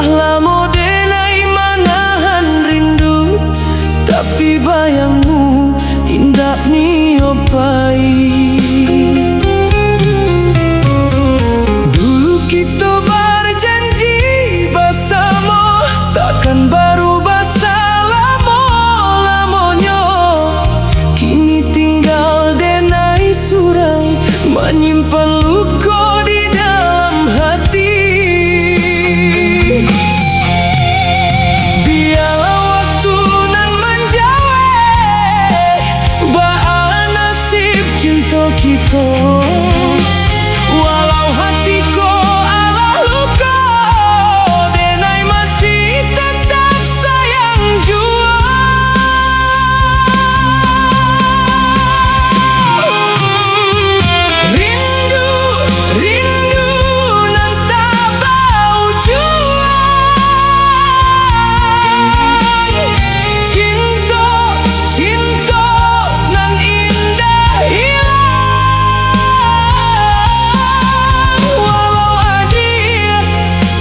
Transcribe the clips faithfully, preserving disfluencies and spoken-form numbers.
Lamo denai manahan rindu, tapi bayangmu indak nio pai. Dulu kito barjanji basamo, takkan barubah salamo-lamonyo. Kini tinggal denai surang, manyimpan luko di dalam hati. Bialah waktu nan manjawek, baa nasib cinto kito. Walau hati ko alah luko, denai masih tetap sayang juo. Rindu, rindu nan tak baujuang. Cinto, cinto nan indak hilang. Walau adiak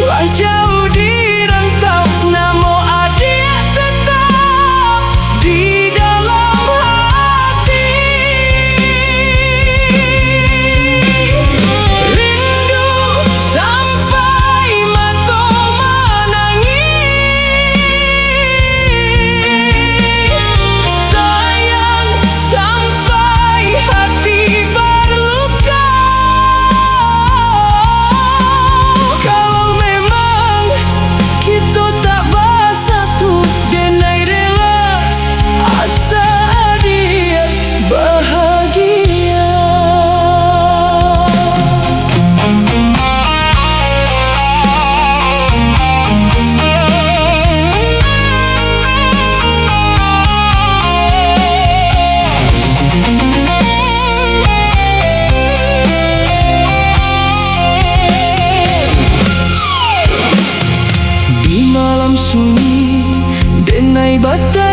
lah jauah di rantau, namo adiak tetap di dalam hati. Rindu sampai mato manangih, sayang sampai hati barluko. Kalau memang kito tak basatu, denai rela asa adiak bahagia. Di malam sunyi, denai bata